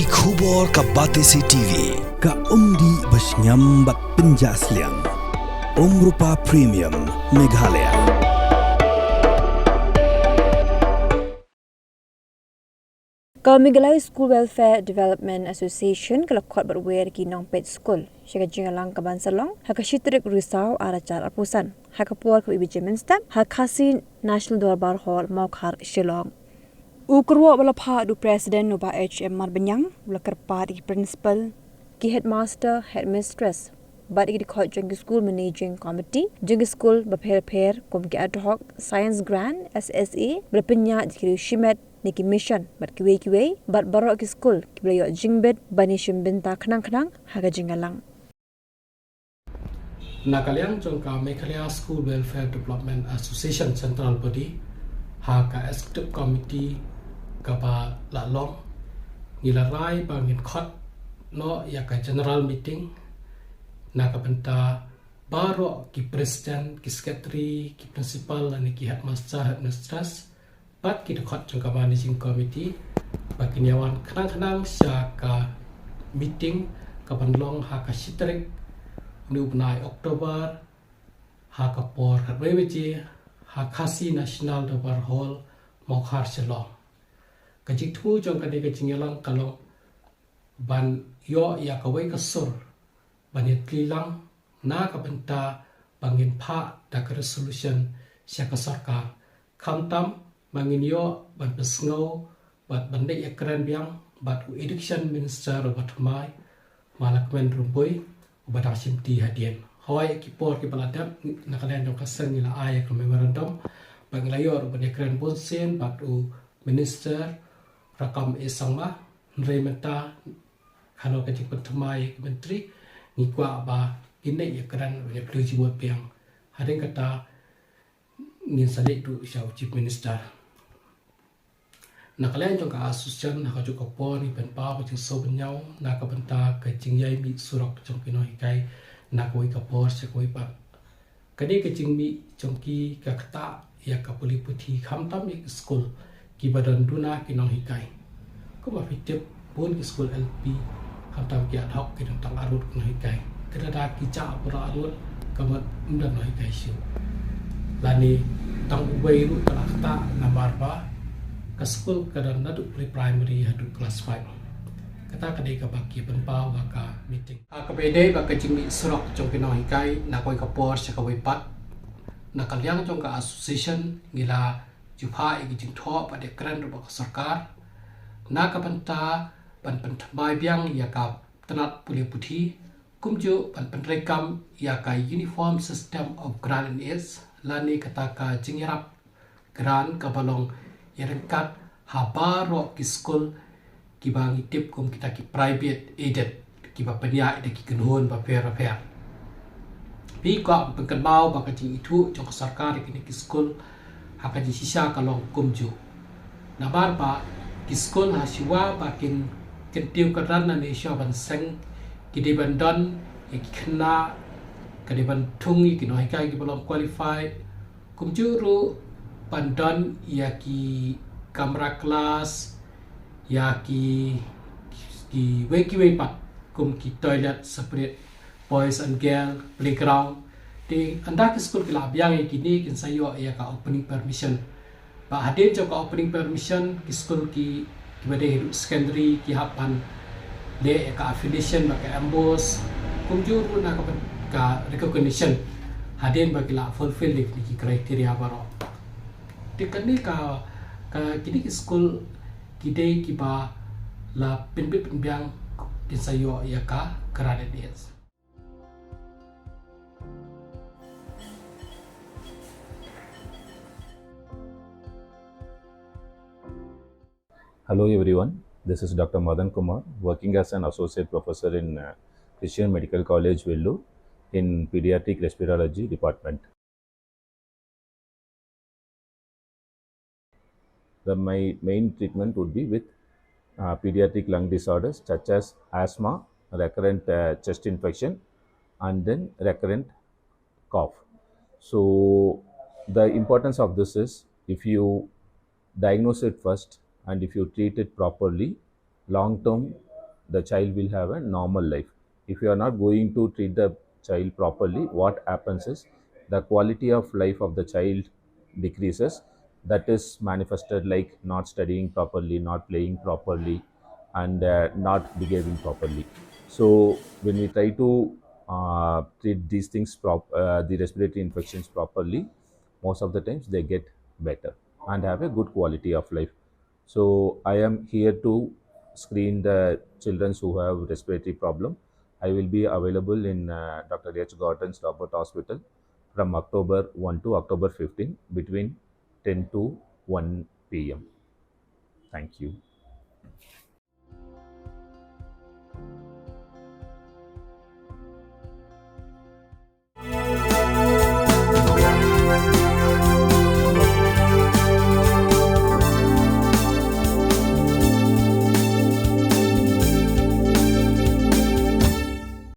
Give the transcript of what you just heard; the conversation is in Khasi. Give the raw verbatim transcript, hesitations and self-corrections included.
Ki khubor ka Batesi T V, ka umdih ba shngiam bad pynjah sliang. Umrupa Premium, Meghalaya. Ka Meghalaya School Welfare Development Association ka la khot bad wer ki nongpeit skul sha ka jingïalang kaban sa long ha ka shi tarik Risaw ar hajar arphew san, ha ka por kaba ïa bajam mynstep ha Khasi National Dorbar Hall, Mawkhar, Shillong. U kyrwoh ba la phah da u President, u Bah H M Marbaniang, u la kyrpad ïa ki principal, ki headmaster, headmistress, bad ïa ki dkhot jong ki school managing committee jong ki school bapher bapher, kum ki Ad Hoc, Science Grant, S S A, ba la pynïaid da ki riew shimet ne ki mission bad kiwei kiwei, bad baroh ki school kiba la ïoh jingbit ban ïashim bynta khnang khnang ha ka jingïalang. Na ka liang jong ka Meghalaya School Welfare Development Association Central Body, ha ka Executive Committee kaba la long, ngi la rai ba ngin khot noh ïa ka general meeting na ka bynta baroh ki president, ki secretary, ki principal lane ki headmaster, headmistress, bad ki dkhot jong ka managing committee, ba kin ïa wan khnang khnang sha ka meeting kaban long ha ka shi tarik une u bnai October, ha ka por khatwei baje, ha Khasi National Dorbar Hall, Mawkhar, Shillong. Ka jingthmu jong kane ka jingïalang ka long ban ïoh ïa kawei ka sur ban ïatylli lang na ka bynta ba ngin phah da ka resolution sha ka sorkar, khamtam ba ngin ïoh ban pynsngew bad ban leit ïakren biang bad u Education Minister uba thymmai, Ma Lahkmen Rymbui, uba dang shimti hadien. Hawei ki por kiba la dep, na ka liang jong ka seng ngi la ai ïa ka memorandum ba ngi la ïoh ruh ban ïakren bunsien bad u Minister Rakkam A Sangma, hynrei mynta halor ka jingpynthymmai ïa ki myntri, ngi kwah ba kin leit ïakren, ïa pynlong jingmut biang. Hadien kata ngin sa leit ruh sha u Chief Minister. Na ka liang jong ka association, ha kajuh ka por ngi pynpaw ka jingsngewbha na ka bynta ka jingïaimih surok jong ki nonghikai na kawei ka por sha kawei pat. Kane ka jingmih jong ki ka ktah ïa ka pule puthi, khamtam ïa ki skul kiba don duna ki nonghikai. Kumba phi tip, bun ki skul L P, khamtam ki Ad Hoc, ki don tang arngut ki nonghikai. Ka dei da ki jah pura arngut, ka mut ym don nonghikai shuh. Lane tang uwei ruh ka la ktah namar ba ka skul ka don naduh pre-primary haduh class five. Kata ka dei kaba ki pynpaw ha ka meeting. Ha kaba ïadei bad ka jingmih surok jong ki nonghikai na kawei ka por sha kawei pat, na ka liang jong ka association ngi la ju phah ïa ki jingthoh bad ïakren ruh bad ka sorkar na ka bynta ban pynthymmai biang ïa ka tnat pule puthi, kumjuh ban pyntreikam ïa ka Uniform System of Grant and Aids, lane kata ka jingïarap grant kaba long ïaryngkat ha baroh ki skul kiba ngi tip kum kita ki private aided, kiba pynïaid da ki kynhun bapher bapher. Phi kwah pynkynmaw ba ka jingithuh jong ka sorkar ïa kine ki skul ha ka jingshisha ka long kumjuh. Namar ba ki skul ha shuwa ba kin kyntiew kyrdan lane shuwa ban seng, ki dei ban don ïa ki khynnah, ka dei ban thung ïa ki nonghikai kiba long qualified, kumjuh ruh ban don ïa ki kamra class, ïa ki, kiwei kiwei pat, kum ki toilet separate, boys and girl, playground. Te ynda ki skul ki lah biang ïa kine, kin sa ïoh ïa ka opening permission. Bad hadien jong ka opening permission, ki skul ki, kiba dei haduh secondary ki hap ban leh ïa ka affiliation bad ka MBOSE, kumjuh ruh na ka, ka recognition, hadien ba ki lah fulfill ïa kine ki criteria baroh. Te kane ka, ka, kine ki skul ki dei kiba la pynbit pynbiang, kin sa ïoh ïa ka grant and aids. Hello everyone, this is Doctor Madan Kumar, working as an associate professor in, uh, Christian Medical College, Vellore, in pediatric respirology department. The, my main treatment would be with, uh, pediatric lung disorders such as asthma, recurrent, uh, chest infection, and then recurrent cough. So the importance of this is, if you diagnose it first and if you treat it properly, long term the child will have a normal life. If you are not going to treat the child properly, what happens is the quality of life of the child decreases. That is manifested like not studying properly, not playing properly, and uh, not behaving properly. So when we try to uh, treat these things, prop- uh, the respiratory infections properly, most of the times they get better and have a good quality of life. So I am here to screen the children who have respiratory problem. I will be available in uh, Dr. H. Gordon's Robert Hospital from October one to October fifteen, between ten to one p.m. Thank you.